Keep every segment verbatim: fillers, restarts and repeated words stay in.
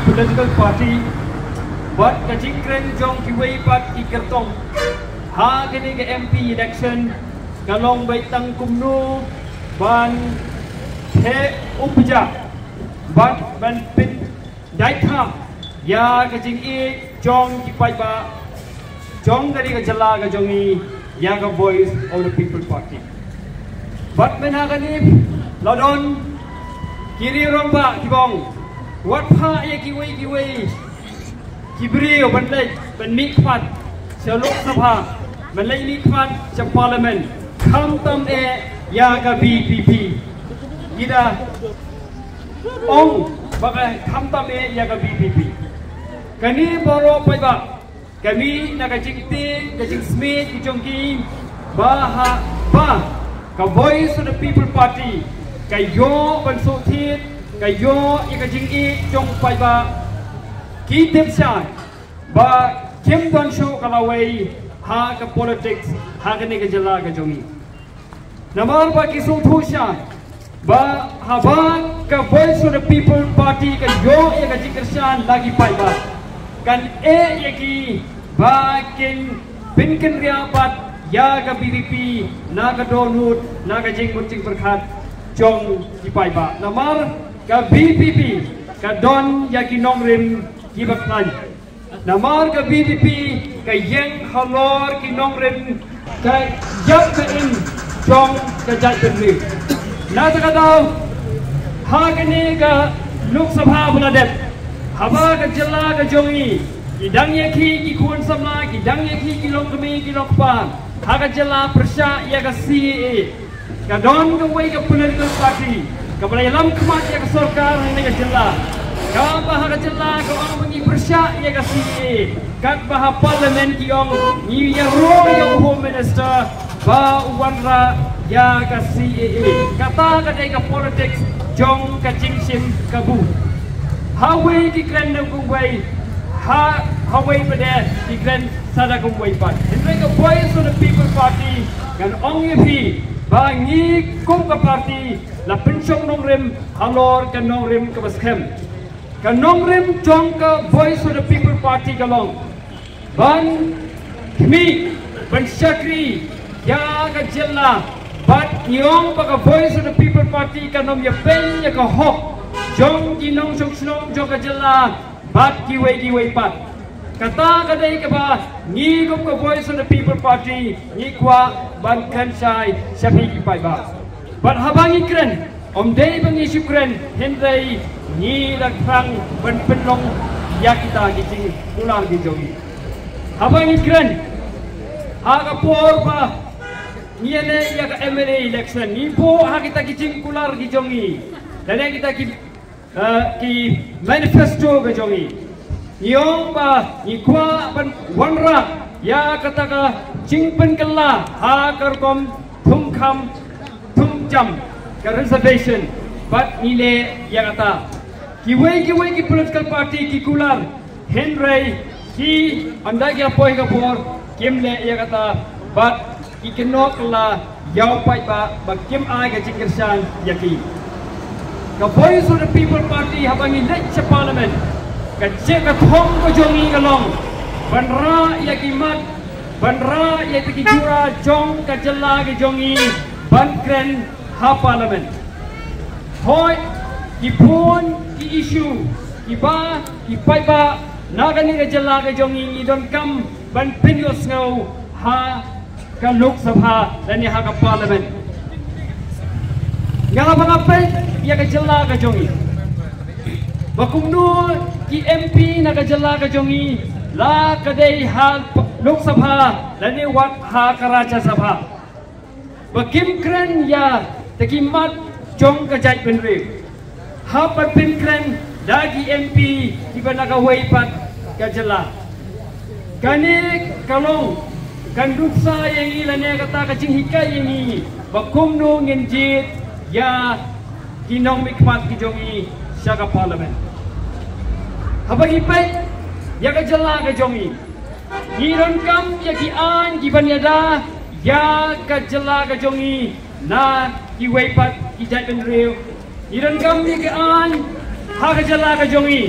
Political party bad ka jingkren jong kiwei pat ki kyrtong ha kane ka M P election ka long beit tang kumno ban theh upjah bad ban pyndait kham ïa ka jingïeit jong ki paidbah jong kane ka jylla ka jong ngi ïa ka Voice of the People Party. Bad mynta kane la don ki riew rangbah ki ong wat phah ïa kiwei kiwei ki briew ban leit ban mihkhmat sha Lok Sabha ban leit mihkhmat sha Parliament khamtam eh ïa ka V P P. Ki da ong ba ka khamtam eh ïa ka V P P. Kane baroh paidbah ka mih na ka jingtieng ka jingsmit ki jong ki ba ha ba ka Voice of the People Party ka ïoh ban sngewthuh ka ïoh ïa ka jingïeit jong paidbah. Ki tip shai ba kim don shuh ka lawei ha ka politics ha kane ka jylla ka jong ngi. Namar ba ki sngewthuh shai ba haba ka Voice of the People Party ka ïoh ïa ka jingkyrshan na ki paidbah kan eh ïa ki ba kin pynkynriah pat ïa ka V P P na ka dohnud na ka jingmut jingpyrkhat jong ki paidbah. Namar ka V P P ka don ïa ki nongrim kiba khlaiñ. Namar ka V P P ka ïeng halor ki nongrim ka ïap ka im jong ka jaitbynriew. Na kata ka daw ha kane ka Lok Sabha ba la dep haba ka jylla ka jong ngi ki dang ïa ki ki khun samla ki dang ïa ki ki longkmie ki longkpa ha ka jylla pyrshah ïa ka C A A. Ka don kawei ka political party kaba la ïalam khmat ïa ka sorkar ha kane ka jylla kaba ha ka jylla ka ong ba ngi pyrshah ïa ka C A A. Katba ha Parliament ki ong ngi ïaroh ïa u Home Minister ba u wanrah ïa ka C A A. Kata ka dei ka politics jong ka jingshim kabu. Hawei ki kren da kumwei ha hawei pat ki kren sa da kumwei pat. Hynrei ka Voice of the People Party kan ong ïa phi ba ngi kum ka party la pynshong nongrim halor ka nongrim kaba skhem. Ka nongrim jong ka Voice of the People Party ka long ban khmih ban shakri ïa ka jylla bad ngi ong ba ka Voice of the People Party kan ym ïa pyn ïa ka hok jong ki nongshong shnong jong ka jylla bad kiwei kiwei pat. Kata ka dei kaba ngi kum ka Voice of the People Party ngi kwah ban kren shai sha phi ki paidbah. Bad haba ngi kren ym dei ba ngi shu kren hynrei ngi la thrang ban pynlong ïa kita ki jingkular ki jong ngi. Haba ngi kren ha ka por ba ngi ïaleh ïa ka M L A election ngi buh ha kita ki jingkular ki jong ngi. Lane kita ki ki manifesto ka jong ngi. Ngi ong ba ngi kwah ban wanrah ïa kata ka jingpynkylla ha ka rukom thung kham thung jam ka reservation bad ngi leh ïa kata. Kiwei kiwei ki political party ki kular hynrei ki ynda ki la poi ka por kim leh ïa kata bad ki kynnoh kylla ïa u paidbah ba kim ai ka jingkyrshan ïa ki. Ka Voice of the People Party haba ngi leit sha Parliament ka jingthung ka jong ngi ka long ban rah ïa ki mat ban rah ïa ki jura jong ka jylla ka jong ngi ban kren ha Parliament. Hooid ki bun ki issue kiba ki paidbah na kane ka jylla ka jong ngi ngi donkam ban pynïohsngew ha ka Lok Sabha lane ha ka Parliament. Nga haba nga peit ïa ka jylla ka jong ngi ba kumno ki M P na ka jylla ka jong ngi la ka dei ha Lok Sabha lane wat ha ka Rajya Sabha. Ba kim kren ïa ta ki mat jong ka jaitbynriew. Hap ban pynkren da ki M P kiba na kawei pat ka jylla. Kane ka long kan nuksa ïa ngi lane kata ka jinghikai ïa ngi ba kumno ngin jied ïa ki nongmihkhmat ki jong ngi sha ka Parliament. Haba ngi peit ïa ka jylla ka jong ngi ngi donkam ïa ki aiñ kiban ïada ïa ka jylla ka jong ngi na kiwei pat ki jaitbynriew. Ngi donkam ïa ki aiñ ha ka jylla ka jong ngi.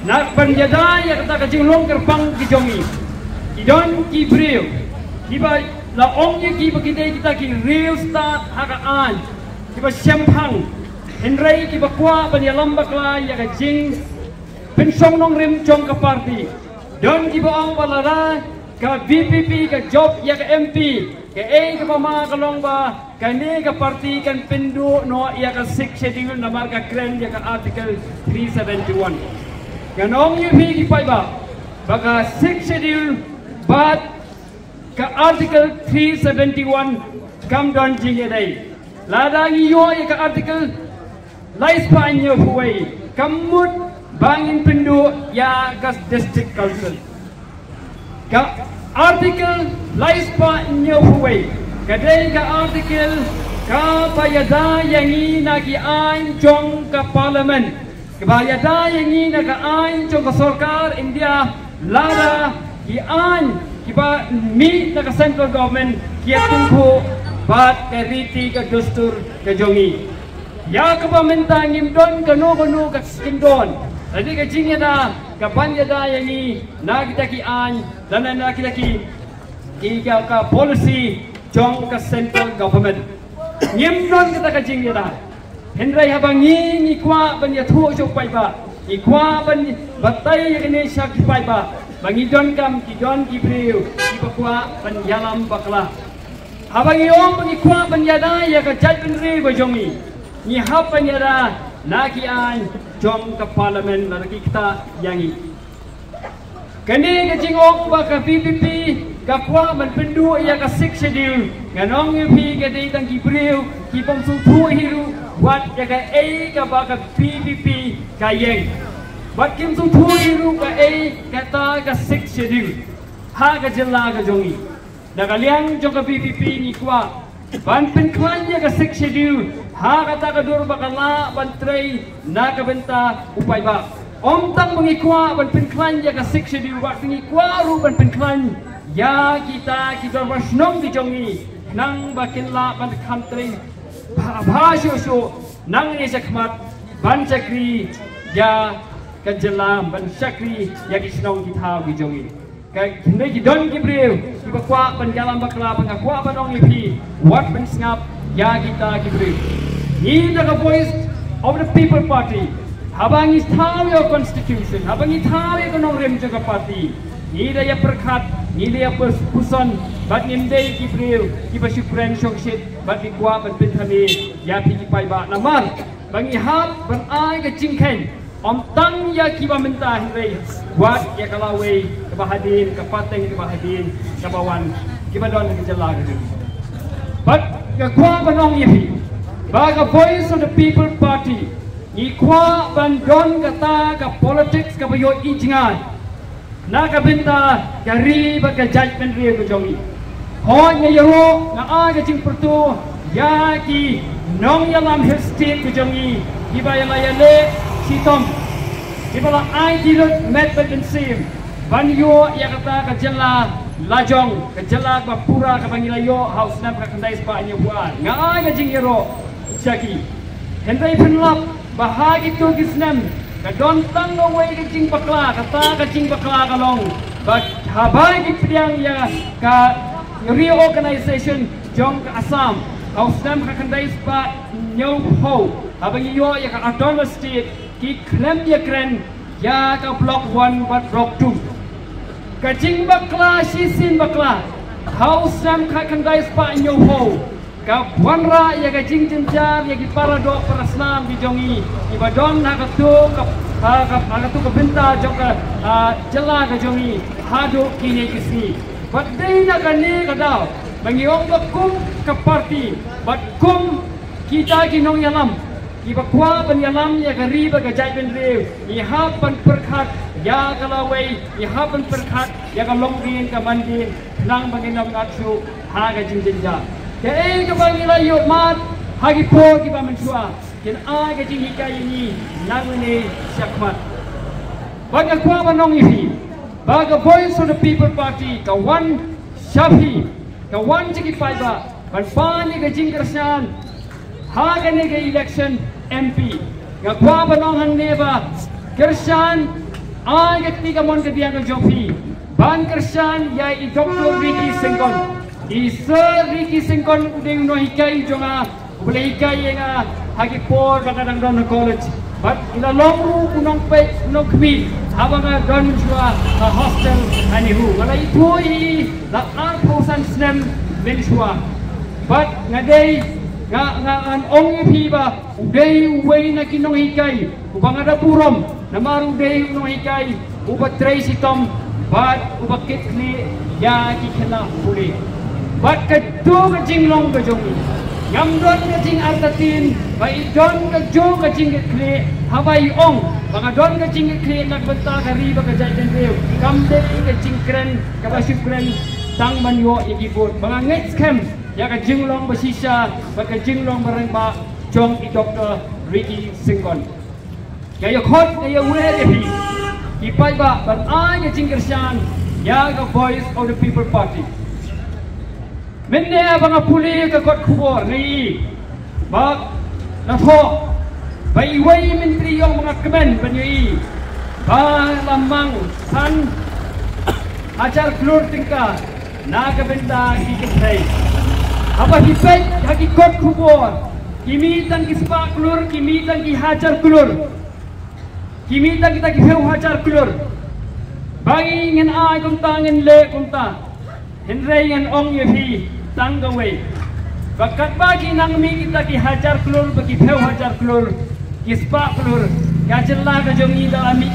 Na ban ïada ïa kata ka jinglong kyrpang ki jong ngi, ki don ki briew kiba la ong ïa ki ba ki dei kita ki riewstad ha ka aiñ, kiba shemphang, hynrei kiba kwah ban ïalam bakla ïa ka jingpynshong nongrim jong ka party. Don kiba ong ba lada ka V P P ka jop ïa ka M P, kaei kaba ma ka long ba kane ka party kan pynduh noh ïa ka Sixth Schedule namar ka kren ïa ka Article three seventy-one. Ngan ong ïa phi ki paidbah ba ka Sixth Schedule bad ka Article three seventy-one kam don jingïadei. Lada ngi ïoh ïa ka Article lai spah hynñiewphew wei, kam mut ba ngin pynduh ïa ka District Council. Ka Article lai spah hynñiewphew wei ka dei ka Article kaba ïada ïa ngi na ki aiñ jong ka Parliament, kaba ïada ïa ngi na ka aiñ jong ka sorkar India, lada ki aiñ kiba mih na ka Central Government ki ïatyngkhuh bad ka riti ka dustur ka jong ngi. Ïa kaba mynta ngim don kano kano ka kyndon lane ka jingïada kaban ïada ïa ngi na kita ki aiñ lane na kita ki, ki ka, ka policy jong ka Central Government. Ngim don kata ka jingïada. Hynrei haba ngi, ngi kwah ban ïathuh sha u paidbah, ngi kwah ban batai ïa kane sha ki paidbah ba ngi donkam, ki don ki briew kiba kwah ban ïalam bakla. Haba ngi ong ba ngi kwah ban ïada ïa ka jaitbynriew ka jong ngi, ngi hap ban ïada na ki aiñ jong ka Parliament lada ki ktah ïa ngi. Kane ka jingong ba ka V P P ka kwah ban pynduh ïa ka Sixth Schedule, ngan ong ïa phi ka dei tang ki briew ki bym sngewthuh hi ruh wat ïa kaei kaba ka V P P ka ïeng. Bad kim sngewthuh hi ruh kaei kata ka Sixth Schedule ha ka jylla ka jong ngi. Na ka liang jong ka V P P ngi kwah ban pynkhlaiñ ïa ka Sixth Schedule ha kata ka dur ba ka lah ban trei na ka bynta u paidbah. Ym tang ba ngi kwah ban pynkhlaiñ ïa ka Sixth Schedule, wat ngi kwah ruh ban pynkhlaiñ ïa kita ki dorbar shnong ki jong ngi, khnang ba kin lah ban kham trei bha, bha shuh shuh nangne shakhmat ban shakri ïa ka jylla, ban shakri ïa ki shnong ki thaw ki jong ngi. Ka, hynrei ki don ki briew kiba kwah ban ïalam bakla, ba nga kwah ban ong ïa phi, wat pynsngap ïa kita ki briew. Ngi da ka Voice of the People Party, haba ngi thaw ïa ka Constitution, haba ngi thaw ïa ka nongrim jong ka party, ngi da ïa pyrkhat, ngi da ïa pus-, puson, bad ngim dei ki briew kiba shu kren shongshit, bad ngi kwah ban pynthame ïa phi ki paidbah namar ba ngi hap ban ai ka jingkheiñ ym tang ïa kiba mynta hynrei wat ïa ka lawei kaba hadien, ka pateng kaba hadien kaba wan, kiba don ha ka jylla ka jong ngi. Bad nga kwah ban ong ïa phi ba ka Voice of the People Party ngi kwah ban don kata ka politics kaba ïohi jngai na ka bynta ka ri bad ka jaitbynriew ka jong ngi. Hooid, nga ïaroh, nga ai ka jingpyrto ïa ki nongïalam Hill State ka jong ngi kiba ïa la ïaleh shitom, kiba la ai ki lut met bad mynsiem ban ïoh ïa kata ka jylla lajong, ka jylla ba pura kaba ngi la ïoh ha u snem khatkhyndai spah hynñiewphew ar. Nga ai ka jingïaroh sha ki. Hynrei phin lap ba ha kito ki snem ka don tang kawei ka jingbakla, kata ka jingbakla ka long ba haba ngi pdiang ïa ka reorganization jong ka Assam ha u snem khatkhyndai spah hynñiewphew, haba ngi ïoh ïa ka Autonomous State, ki khlem ïakren ïa ka Block One bad Block Two. Ka jingbakla shisien bakla ha u snem khatkhyndai spah hynñiewphew ka wanrah ïa ka jingjynjar ïa ki paradoh parasnam ki jong ngi kiba don ha kato ka, ha ka, ha kato ka bynta jong ka, ah, jylla ka jong ngi haduh kine ki sngi. Bad dei na kane ka daw ba ngi ong ba kum ka party bad kum kita ki nongïalam kiba kwah ban ïalam ïa ka ri bad ka jaitbynriew, ngi hap ban pyrkhat ïa ka lawei, ngi hap ban pyrkhat ïa ka longdien ka mandien, khnang ba ngin ym ngat shuh ha ka jingjynjar. Kaei kaba ngi la ïoh mad ha ki por kiba mynshuwa kin ai ka jinghikai ïa ngi nangne shakhmat. Bad nga kwah ban ong ïa phi ba ka Voice of the People Party ka wan sha phi, ka wan sha ki paidbah ban pan ïa ka jingkyrshan ha kane ka election M P. Nga kwah ban ong hangne ba kyrshan Ai ka kti kamon ka diang ka jong phi ban kyrshan ïa i Doctor Ricky Syngkon. I Sir Ricky Syngkon u dei u nonghikai jong nga, u ba la hikai ïa nga ha ki por ba nga dang don ha college. Bad i la long ruh u nongpeit u nongkhmih haba nga don mynshuwa ha hostel ha NEHU. Nga la ithuh ïa i la arphew san snem mynshuwa. Bad nga dei, nga, nga ngan ong ïa phi ba u dei uwei na ki nonghikai uba nga da burom, namar u dei u nonghikai uba trei shitom bad uba kitkhlieh ïa ki khynnah pule. Bad kato ka jinglong ka jong i, ngam don ka jingartatien ba i don kajuh ka jingkitkhlieh haba i ong ba nga don ka jingkitkhlieh na ka bynta ka ri bad ka jaitbynriew. Kam dei ka jingkren kaba shu kren tang ban ïoh ïa ki vote. Ba nga ngeit skhem ïa ka jinglong ba shisha bad ka jinglong ba rangbah jong i Doctor Ricky Syngkon. Nga ïa khot, nga ïa wer ïa phi ki paidbah ban ai ka jingkyrshan ïa ka Voice of the People Party. Mynne ba nga pule ka kot khubor nga ïohi ba la thoh ba iwei i myntri ïong ba nga kmen ban ïohi ba la mang san hajar klur tyngka na ka bynta ki kynthei. Haba phi peit ha ki kot khubor, ki mih tang ki spah klur, ki mih tang ki hajar klur, ki mih tang kita ki phew hajar klur. Ba ngi ngin ai kumta, ngin leh kumta. Hynrei ngan ong ïa phi tang kawei, ba katba ki nang mih kita ki hajar klur bad ki phew hajar klur, ki spah klur, ka jylla ka jong ngi da la mih